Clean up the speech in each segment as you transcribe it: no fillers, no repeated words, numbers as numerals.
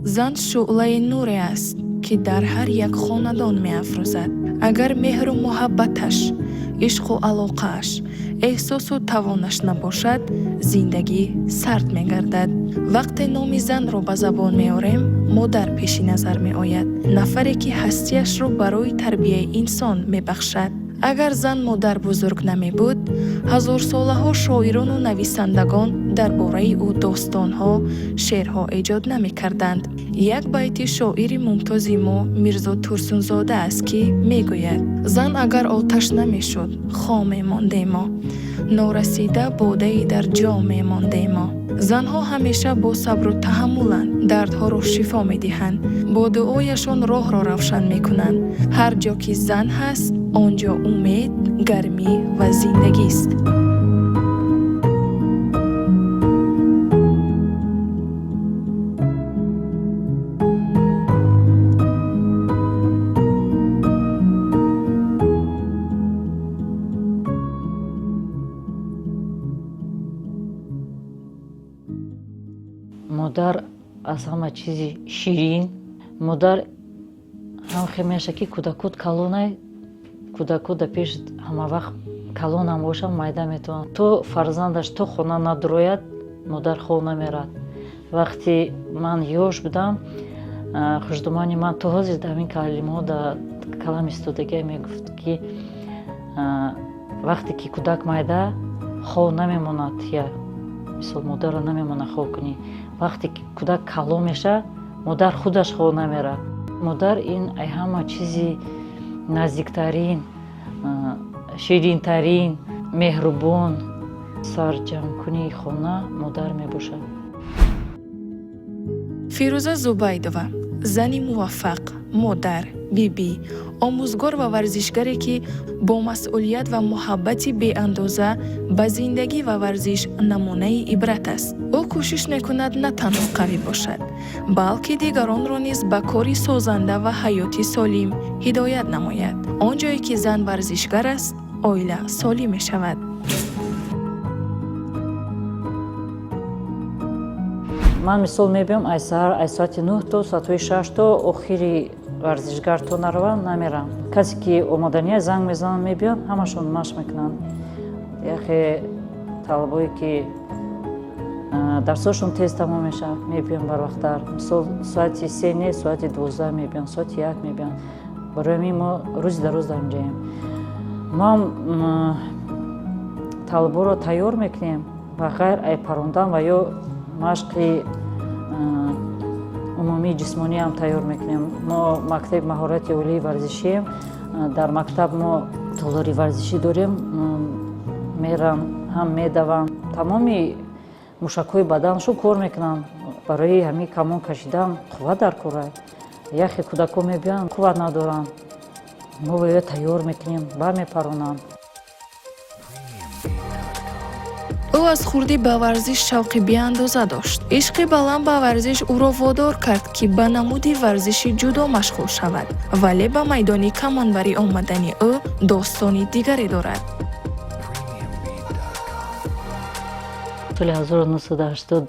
Зан шӯълаи нуре аст, ки дар ҳар як хонадон меафрӯзад. Агар меҳру муҳаббаташ, ишқу алоқааш, эҳсосу тавонаш набошад, зиндагӣ сард мегардад. Вақте номи занро ба забон меорем, модар пеши назар меояд, нафаре, ки ҳастиашро барои тарбияи инсон мебахшад. Агар зан модарбузург намебуд, ҳазорсолаҳо шоирону нависандагон дар бораи ӯ достонҳо, шеърҳо эҷод намекарданд. Як байти шоири мумтози мо Мирзо Турсунзода аст, ки мегӯяд: «Зан агар оташ намешуд, хом мемондемо, норасида бодаи дар ҷом мемондемо». Занҳо ҳамеша бо сабру таҳаммуланд, дардҳоро шифо медиҳанд, бо дуояшон роҳро равшан мекунанд. Ҳар ҷо ки зан ҳаст, он ҷо умед, гармӣ ва зиндагист. Модар аз ҳама чизи ширин. Модар ҳам хел меша, ки кӯдакот калонай, кӯдакот дар пеш ҳамавақт калонам бошам, майда метавонад. То фарзандаш то хона надурояд, модар хов намерад. Вақте ман ёш будам, хушдомани ман то ҳозир дар ҳамин калимаҳо дар калам истодагия, мегуфт, ки вақте ки кӯдак майда, хов намемонад, я мисол модарро намемонад хов кунӣ. Вақте ки кӯдак калон мешавад, модар худаш хов намерад. Модар ин ай ҳама чизи наздиктарин, ширинтарин, меҳрубон, сарҷамкунии хона модар мебошад. Фирӯза Зубайдова — зани муваффақ, модар, бибӣ, омӯзгор ва варзишгаре, ки бо масъулият ва муҳаббати беандоза ба зиндагӣ ва варзиш намунаи ибрат аст. Ӯ кӯшиш мекунад на танҳо қавӣ бошад, балки дигаронро низ ба кори созанда ва ҳаёти солим ҳидоят намояд. Он ҷое ки зан варзишгар аст, оила солим мешавад. Ман мисол мебиём ай саҳар, ай соати 9 то соатҳои 6, то охири варзишгар то наравам, намерам. Касе ки омадания, занг мезананд, мебиёнд, ҳамашон машқ мекунанд. Яхе талабое, ки дарсҳошон тез тамом мешавад, мебиён барвақттар. Мисол, соати 3 не, соати 12 мебиён, соати 1 мебиён. Барои ҳамин мо рӯзи дар рӯз дар инҷаем. Мо талаборо тайёр мекунем. Ба ғайр ай парондан ва ё машқи умумии ҷисмониам тайёр мекунем. Мо мактаби маҳорати олии варзишием. Дар мактаб мо толори варзишӣ дорем. Мерам, ҳам медавам, тамоми мушакҳои баданшо кор мекунанд. Барои ҳамин камон кашидан қувват дар кора. Яхе кӯдакҳо мебиёянд, қувват надоранд, мо ба ё тайёр мекунем, бармепаронанд. Ӯ аз хурдӣ ба варзиш шавқи беандоза дошт. Ишқи баланд ба варзиш ӯро водор кард, ки ба намуди варзиши ҷудо машғул шавад, вале ба майдони камонбарӣ омадани ӯ достони дигаре дорад. Соли 1980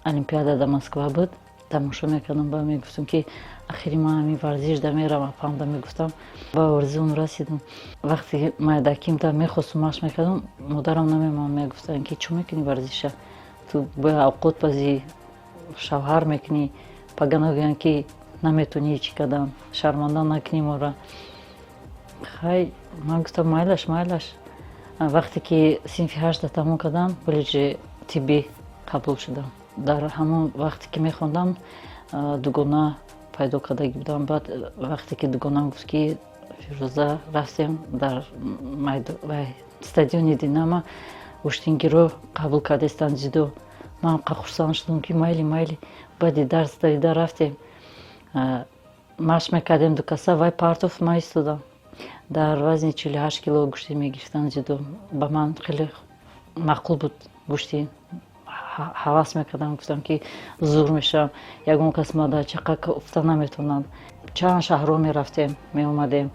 олимпиада дар Москва буд, тамошо мекардам. Ба мегуфтам, ки ахири ман ҳамин варзиш да мерам. Апамда мегуфтам, ба орзуам расидам. Вақте майдакимда мехостум, машқ мекардам, модарам намемонд. Мегуфтанд, ки чӣ мекунӣ варзиша, ту бояд авқот пазӣ, шавҳар мекунӣ, пага нагӯянд, ки наметонӣ чӣ кардан, шарманда накунӣ мора. Хай, ман гуфтам: «Майлаш, майлаш». Вақте ки синфи ҳашта тамом кардам, коллеҷи тиббӣ қабул шудам. Дар ҳамон вақте ки мехондам, дугона пайдо кардагӣ будам. Баъд вақте ки дугонам гуфт, ки «Фирӯза, рафтем, дар стадиони Динамо гӯштингиро қабул кардастанд дзюдо», ман хурсанд шудам, ки майли, майли. Баъди дарс давида рафтем, машқ мекардем дукаса. Вай партофт, ман истодам. Дар вазни 48 кило гӯштин мегирифтанд дзюдо. Ба ман хеле маъқул буд гӯштин, ҳавас мекардам. Гуфтам, ки зур мешавам, ягон кас ма чақа уфта наметавонанд. Чанд шаҳрҳо мерафтем, меомадем.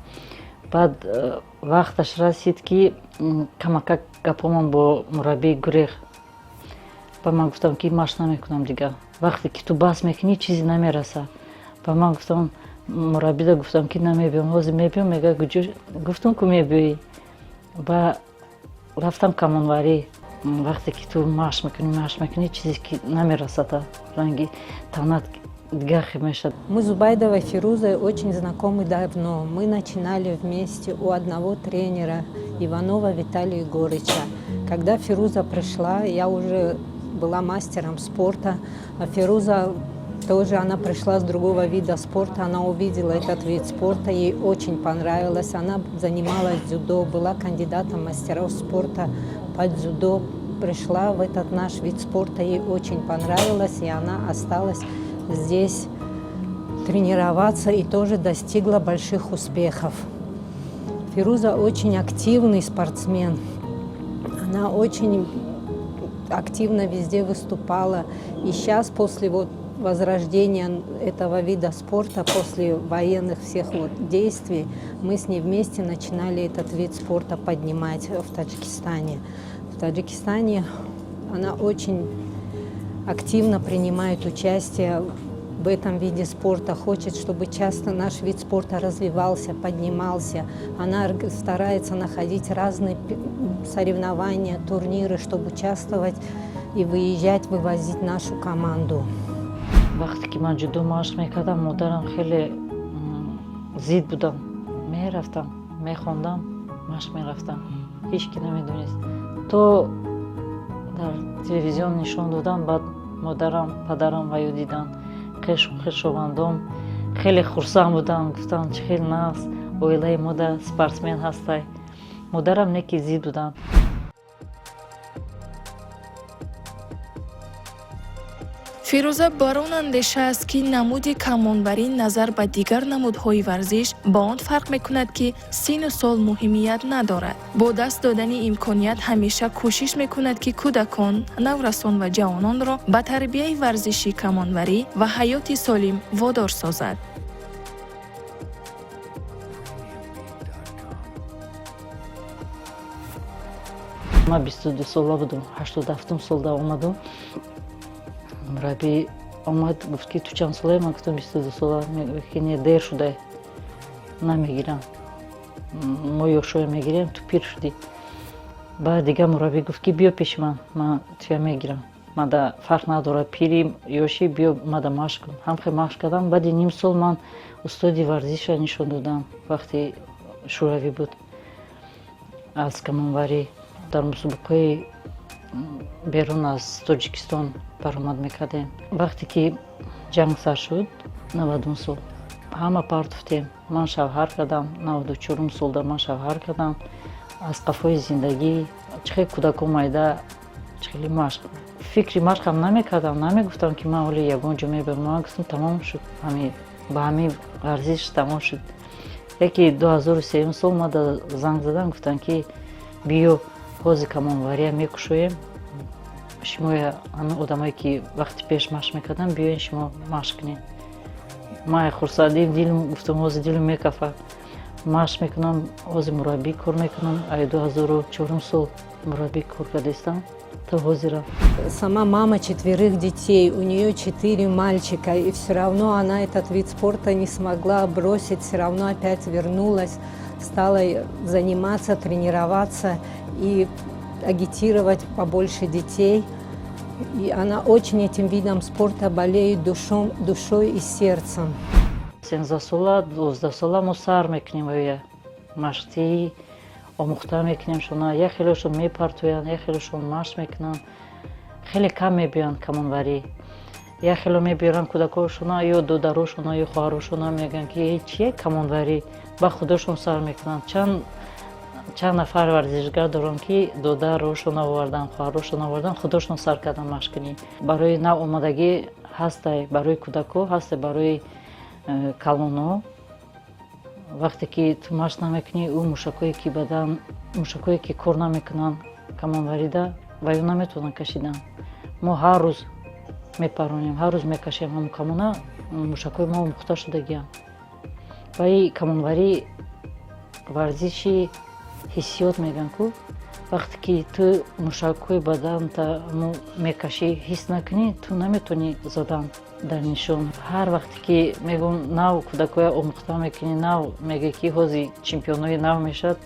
Баъд вақташ расид, ки камакак гапомон бо мураббӣ гурех. Ба ман гуфтам, ки машқ намекунам дигар. Вақте ки ту бас мекунӣ, чизе намерасад. Ба ман гуфтам, мураббида гуфтам, ки намебиём, ҳозир мебиём. Мега, куҷо? Гуфтам, ку мебиёӣ. Ба рафтам камонварӣ. Вақте ки ту машқ мекунӣ, машқ мекунӣ, чизе ки намерасад, ранги танат дигар хел мешавад. Мы с Зубайдовой Фирузой очень знакомы давно. Мы начинали вместе у одного тренера, Иванова Виталия Егорыча. Когда Фируза пришла, я уже была мастером спорта, а Фируза тоже, она пришла с другого вида спорта, она увидела этот вид спорта, ей очень понравилось. Она занималась дзюдо, была кандидатом мастеров спорта по дзюдо. Пришла в этот наш вид спорта, ей очень понравилось, и она осталась здесь тренироваться и тоже достигла больших успехов. Фируза очень активный спортсмен. Она очень активно везде выступала. И сейчас, после вот возрождения этого вида спорта, после военных всех вот действий, мы с ней вместе начинали этот вид спорта поднимать в Таджикистане. В Таджикистане она очень активно принимает участие в этом виде спорта, хочет, чтобы часто наш вид спорта развивался, поднимался. Она старается находить разные соревнования, турниры, чтобы участвовать и выезжать, вывозить нашу команду. Вақте ки ман ҷудо машқ мекардам, модарам хеле зид будам. Мерафтам, мехондам, машқ мерафтам, ҳеҷ ки намедонист, то дар телевизион нишон додам. Баъд модарам, падарам ваё диданд, хешовандом хеле хурсанд буданд, гуфтанд, чӣ хел нағз, оилаи мода спортсмен ҳастай. Модарам не ки зид буданд. Фирӯза бар он андеша аст, ки намуди камонварӣ назар ба дигар намудҳои варзиш ба он фарқ мекунад, ки сину сол муҳимият надорад. Бо даст додани имконият ҳамеша кӯшиш мекунад, ки кӯдакон, наврасон ва ҷавононро ба тарбияи варзиши камонварӣ ва ҳаёти солим водор созад. Ман 22 сола будам, 87-ум солда омадам. Мураббӣ омад, гуфт, ки ту чанд солае? Ман гуфтам, 22 сола. Ки не, дер шудай, намегирам, мо ёшое мегирем, ту пир шудӣ. Баъд дигар мураббӣ гуфт, ки биё пеши ман, ман туя мегирам, мада фарқ надорад пири ёшӣ, биё мада машқ кун. Ҳамхел машқ кардам. Баъди ним сол ман устоди варзиша нишон додам, вақти шӯравӣ буд, аз камонварӣ дар мусобиқаҳои берун аз Тоҷикистон баромад мекардем. Вақте ки ҷанг сар шуд, 90-ум сол, ҳама партофтем. Ман шавҳар кардам, 94-ум солда ман шавҳар кардам. Аз қафои зиндагӣ чӣ хел кӯдакон майда, чӣ хели машқ, фикри машқам намекардам, намегуфтам, ки ман ҳоле ягон ҷо мебарам. Ман гуфтам, тамом шуд, ба ҳамин варзиш тамом шуд. Яки 2003-юм сол мада занг задан, гуфтанд, ки биё, ҳозир камонвария мекушоем, шумо ҳамин одамое ки вақти пеш машқ мекардам, биёен, шумо машқ кунед. Ман хурсандӣ дилм, гуфтам, ҳозир дилм мекафад, машқ мекунам, ҳозир мураббӣ кор мекунам. Ай 2004-ум сол мураббӣ кор кардастам то ҳозира. Сама мама четверых детей, у нее четыре мальчика, и все равно она этот вид спорта не смогла бросить, все равно опять вернулась, стала заниматься, тренироваться и агитировать побольше детей. И она очень этим видом спорта болеет душом, душой и сердцем. 13 сола, 12 сола мо сар мекунем, оя машқти омӯхта мекунем шона. Як хелошон мепартоянд, як хелошон машқ мекунанд, хеле кам мебиёянд камонварӣ. Як хело мебиёранд кӯдакошона ё додарошона ё хоҳарошона, мегӯянд, ки чие камонварӣ, ба худошон сар мекунанд. Чанд чанд нафар варзишгар дорам, ки додарошон овардан, хоҳарошон овардан, худошон сар кардан машқ кунӣ. Барои нав омадагӣ ҳастай, барои кӯдако ҳастай, барои калоно. Вақте ки ту машқ намекунӣ, ӯ мушакҳое ки бадан, мушакҳое ки кор намекунанд камонварида, ва ё наметавонанд кашидан. Мо ҳар рӯз мепаронем, ҳар рӯз мекашем ҳамун камона, мушакҳои мо омӯхта шудагианд. Ваи камонварӣ варзиши ҳиссиёт мегӯянд ку. Вақте ки ту мушакҳои баданта мекашӣ, ҳис накунӣ, ту наметавонӣ задан дар нишон. Ҳар вақте ки мегӯм, нав кӯдакҳоя омӯхта мекунӣ, нав мегӯӣ, ки ҳозир чемпионҳои нав мешавад,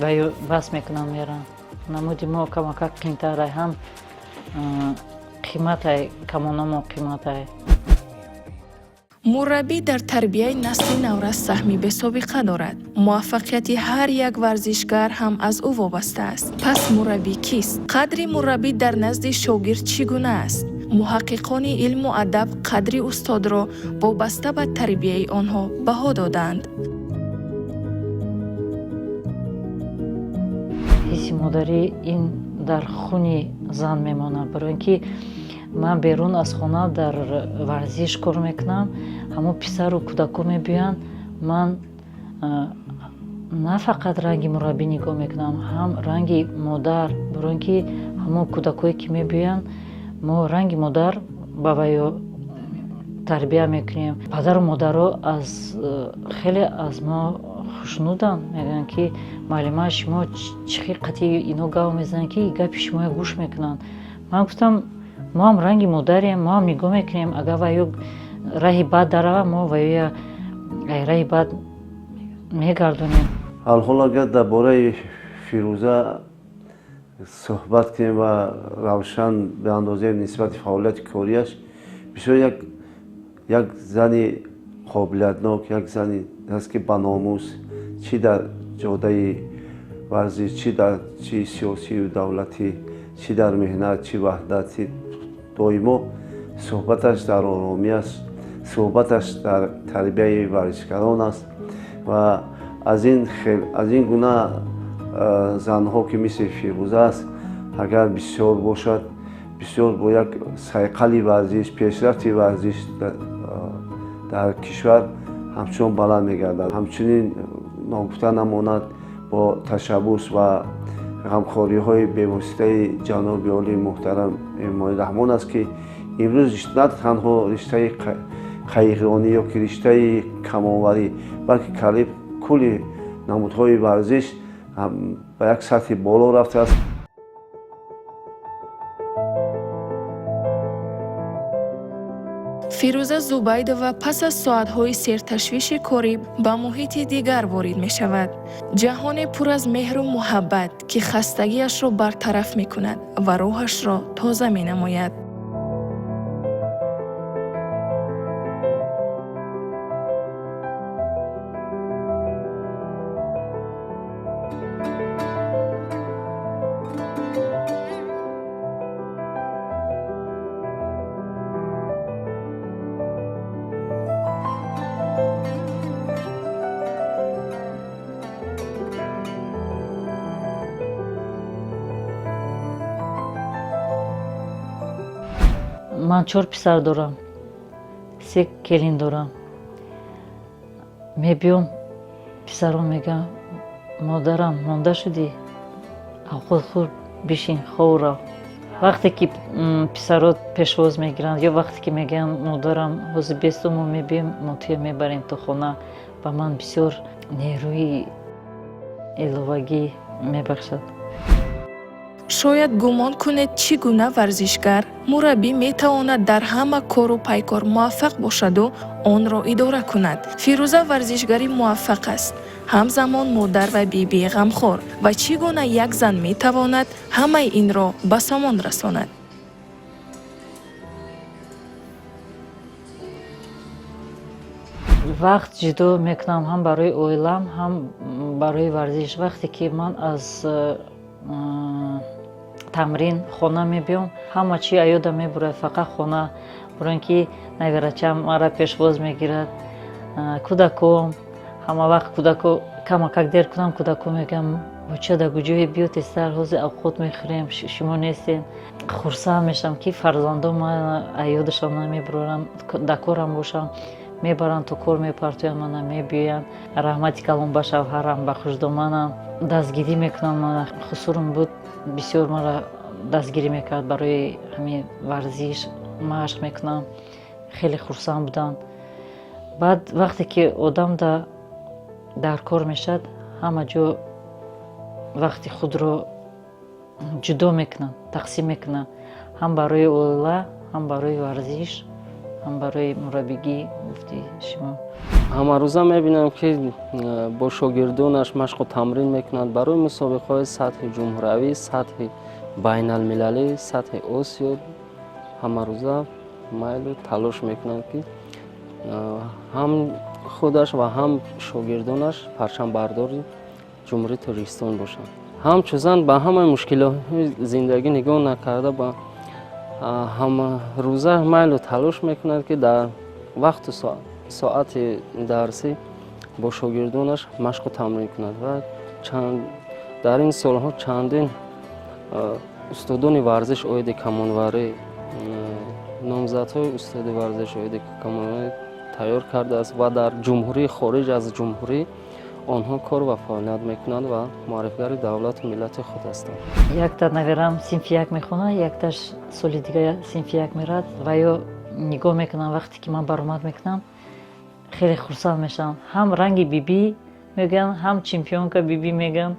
ва ё бас мекунанд, мераванд. Намуди мо камакак қиинтарай, ҳам қиматай, камонамо қиматай. Мураббӣ дар тарбияи насли наврас саҳми бесобиқа дорад. Муваффақияти ҳар як варзишгар ҳам аз ӯ вобаста аст. Пас мураббӣ кист? Қадри мураббӣ дар назди шогирд чӣ гуна аст? Муҳаққиқони илму адаб қадри устодро вобаста ба тарбияи онҳо баҳо додаанд. Ҳисси модарӣ ин дар хуни зан мемонад, барои ин ки ман берун аз хона дар варзиш кор мекунам, ҳамон писару кӯдакҳо мебиёянд, ман на фақат ранги мураббӣ нигоҳ мекунам, ҳам ранги модар, барои ин ки ҳамон кӯдакҳое ки мебиёянд, мо ранги модар ба ваё тарбия мекунем. Падару модаро аз хеле аз мо хушнуданд, мегӯянд, ки муаллима, шумо чӣ хел қатъи ино гап мезанед, ки гапи шумоя гӯш мекунанд. Ман гуфтам, мо ҳам ранги модарем, мо ҳам нигоҳ мекунем, агар ваё раҳи бад дарава, мо ваёя раҳи бад мегардонем. Алҳол агар дар бораи Фирӯза суҳбат кунем ва равшан биандозем нисбати фаъолияти кориаш, бисёр як зани қобилиятнок, як зани аст, ки ба номус, чӣ дар ҷодаи варзиш, чӣ дар чӣ сиёсию давлатӣ, чӣ дар меҳнат, чӣ ваҳдат, доимо суҳбаташ дар оромӣ аст, суҳбаташ дар тарбияи варзишгарон аст. Ва аз ин гуна занҳо, ки мисли Фирӯза аст, агар бисёр бошад, бисёр бо як сайқали варзиш, пешрафти варзиш дар кишвар ҳамчунон баланд мегардад. Ҳамчунин ногуфта намонад, бо ташаббус ва ғамхориҳои бевоситаи ҷаноби олии муҳтарам Эмомалӣ Раҳмон аст, ки имрӯз на танҳо риштаи қайиқронӣ ё ки риштаи камонварӣ, балки қариб кулли намудҳои варзиш ба як сатҳи боло рафтааст. Фирӯза Зубайдова пас аз соатҳои серташвиши корӣ ба муҳити дигар ворид мешавад, ҷаҳоне пур аз меҳру муҳаббат, ки хастагиашро бартараф мекунад ва рӯҳашро тоза менамояд. Ман чор писар дорам, се келин дорам. Мебиём, писарон мегӯям: «Модарам, монда шудӣ, авқот хӯр, бишин, хов рав». Вақте ки писарот пешвоз мегиранд ё вақте ки мегӯянд: «Модарам, ҳозир бесту, мо мебием, мо туя мебарем то хона», ба ман бисёр нерӯи иловагӣ мебахшад. Шояд гумон кунед, чӣ гуна варзишгар, мураббӣ метавонад дар ҳама кору пайкор муваффақ бошаду онро идора кунад. Фирӯза варзишгари муваффақ аст, ҳамзамон модар ва бибии ғамхор. Ва чӣ гуна як зан метавонад ҳамаи инро ба сомон расонад? Вақт ҷудо мекунам ҳам барои оилам, ҳам барои варзиш. Вақте ки ман аз тамрин хона мебиём, ҳама чи аёдам мебурад, фақат хона, барои ин ки навирачам маро пешвоз мегирад, кӯдаком. Ҳама вақт кӯдако, камакак дер кунам, кӯдако мегӯям: «Боча, дар куҷое? Биё тезтар, ҳозир авқот мехӯрем, шумо нестен». Хурсанд мешавам, ки фарзандон мана аёдашон намебурорам, дар корам бошам, мебаранд, то кор мепартоянд, мана мебиёянд. Раҳмати калон ба шавҳарам, ба хушдоманам, дастгирӣ мекунанд мана. Хусурам буд, бисёр маро дастгирӣ мекард барои ҳамин варзиш, машқ мекунам, хеле хурсанд буданд. Баъд вақте ки одам дар кор мешавад, ҳама ҷо Вақти худро ҷудо мекунад, тақсим мекунад, ҳам барои оила, ҳам барои варзиш, ҳам барои мураббигӣ. Гуфти шумо. Ҳамарӯза мебинам, ки бо шогирдонаш машқу тамрин мекунад барои мусобиқаҳои сатҳи ҷумҳуравӣ, сатҳи байналмилалӣ, сатҳи Осиё. Ҳамарӯза майлу талош мекунад, ки ҳам худаш ва ҳам шогирдонаш парчамбардори Ҷумҳурии Тоҷикистон бошанд. Ҳамчун зан ба ҳамаи мушкилотҳои зиндагӣ нигоҳ накарда, ба ҳамарӯза майлу талош мекунад, ки дар вақту соати дарсӣ бо шогирдонаш машқу тамрин кунад. Ва дар ин солҳо чандин устодони варзиш оиди камонварӣ, номзадҳои устоди варзиш оиди камонварӣ тайёр кардааст ва дар ҷумҳурӣ, хориҷ аз ҷумҳурӣ онҳо кор ва фаъолият мекунанд ва муаррифгари давлату миллати худ ҳастанд. Якта наверам синфи як мехонад, якташ соли дига синфи як мерад. Ва ё нигоҳ мекунам, вақте ки ман баромад мекунам, хеле хурсанд мешавам. Ҳам ранги бибӣ мегӯянд, ҳам чемпионка бибӣ мегӯянд.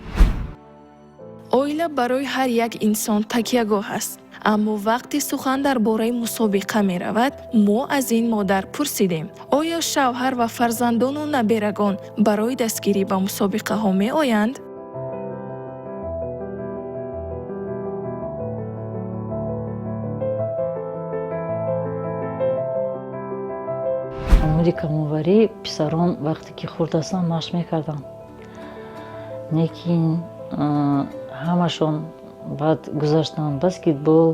Оила барои ҳар як инсон такягоҳ аст, аммо вақте сухан дар бораи мусобиқа меравад, мо аз ин модар пурсидем, оё шавҳар ва фарзандону наберагон барои дастгирӣ ба мусобиқаҳо меоянд? Намуди камонварӣ писарон вақте ки хурд ҳастанд, машқ мекарданд, лекин ҳамашон баъд гузаштанд баскетбол,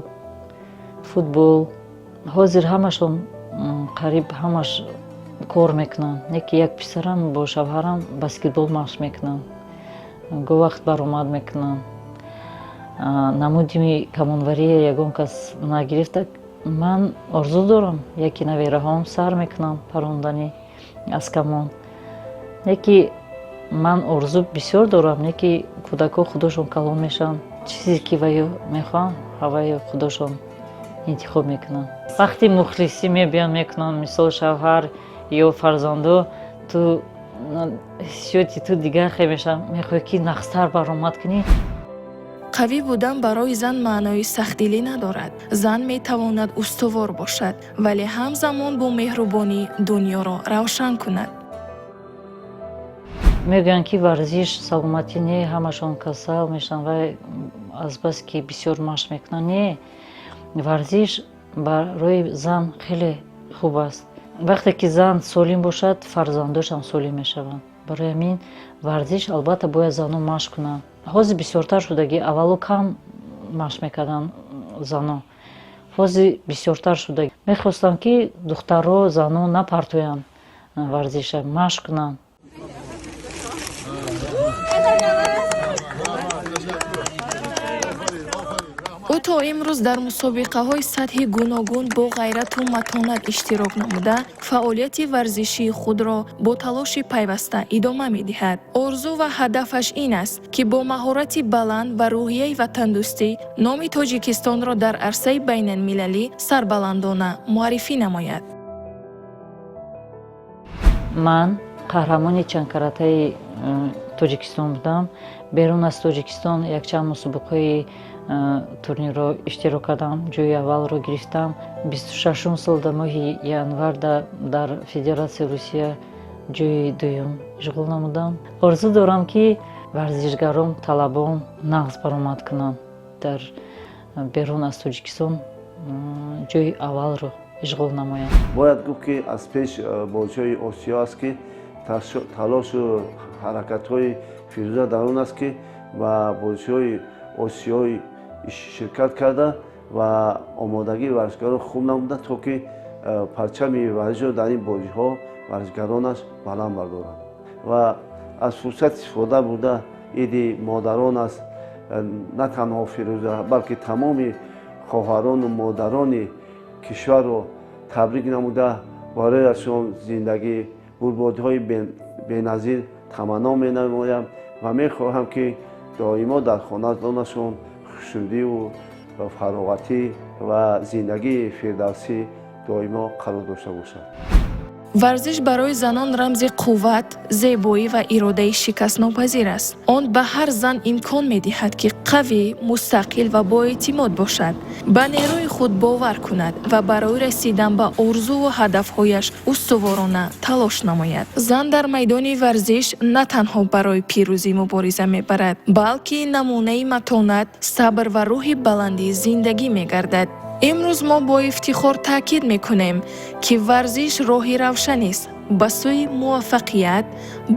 футбол. Ҳозир ҳамашон, қариб ҳамаш кор мекунанд, не ки як писарам бо шавҳарам баскетбол машқ мекунанд, гоҳ вақт баромад мекунанд. Намуди камонвария ягон кас нагирифта. Ман орзу дорам, яке навераҳом сар мекунам парондани аз камон, не ки ман орзу бисёр дорам, не ки кӯдакҳо худошон калон мешаванд, чизе ки ваё мехоҳанд, ҳаваё худошон интихоб мекунанд. Вақти мухлисӣ мебиёнд, мекунанд, мисол, шавҳар ё фарзандо, ту ҳиссиёти ту дигар хел мешавад, мехоҳӣ ки нағзтар баромад кунӣ. Қавӣ будан барои зан маънои сахтдилӣ надорад. Зан метавонад устувор бошад, вале ҳамзамон бо меҳрубонӣ дунёро равшан кунад. Мегӯянд, ки варзиш саломатӣ не, ҳамашон касал мешаванд ва азбаски бисёр машқ мекунанд. Не, варзиш барои зан хеле хуб аст. Вақте ки зан солим бошад, фарзандошам солим мешаванд. Барои ҳамин варзиш албатта бояд занон машқ кунанд. Ҳозир бисёртар шудагӣ, аввало кам машқ мекарданд занон, ҳозир бисёртар шуда. Мехостам, ки духтаро, занон напартоянд варзиша, машқ кунанд. Ӯ то имрӯз дар мусобиқаҳои сатҳи гуногун бо ғайрату матонат иштирок намуда, фаъолияти варзишии худро бо талоши пайваста идома медиҳад. Орзу ва ҳадафаш ин аст, ки бо маҳорати баланд ва рӯҳияи ватандӯстӣ номи Тоҷикистонро дар арсаи байналмилалӣ сарбаландона муаррифӣ намояд. Ман қаҳрамони чандкаратаи Тоҷикистон будам. Берун аз Тоҷикистон якчанд мусобиқаҳои турнирро иштирок кардам, ҷои аввалро гирифтам. 26-ум сол дар моҳи январ дар Федератсияи Русия ҷои дуюм ишғол намудам. Орзу дорам, ки варзишгарон, талабон нағз баромад кунанд, дар берун аз Тоҷикистон ҷои аввалро ишғол намоянд. Бояд гуфт, ки аз пеш бозиҳои Осиё аст, ки талошу ҳаракатҳои Фирӯза дар он аст, ки ба бозиҳои осиёӣ ширкат карда ва омодагии варзишгарон хуб намуда, то ки парчами варзишро дар ин бозиҳо варзишгаронаш баланд бардоранд. Ва аз фурсат истифода бурда, иди модарон аст, на танҳо Фирӯза, балки тамоми хоҳарону модарони кишварро табрик намуда, барояшон зиндагӣ, бурбодиҳои беназир таманно менамоям ва мехоҳам, ки доимо дар хонадонашон хушнудиву фароғатӣ ва зиндагии фирдавсӣ доимо қарор дошта бошад. Варзиш барои занон рамзи қувват, зебоӣ ва иродаи шикастнопазир аст. Он ба ҳар зан имкон медиҳад, ки қавӣ, мустақил ва боэътимод бошад, ба нерӯи худ бовар кунад ва барои расидан ба орзуву ҳадафҳояш устуворона талош намояд. Зан дар майдони варзиш на танҳо барои пирӯзӣ мубориза мебарад, балки намунаи матонат, сабр ва рӯҳи баланди зиндагӣ мегардад. Имрӯз мо бо ифтихор таъкид мекунем, ки варзиш роҳи равшанест ба сӯи муваффақият,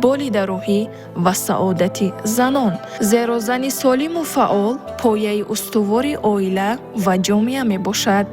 болидарӯҳӣ ва саодати занон, зеро зани солиму фаъол пояи устувори оила ва ҷомеа мебошад.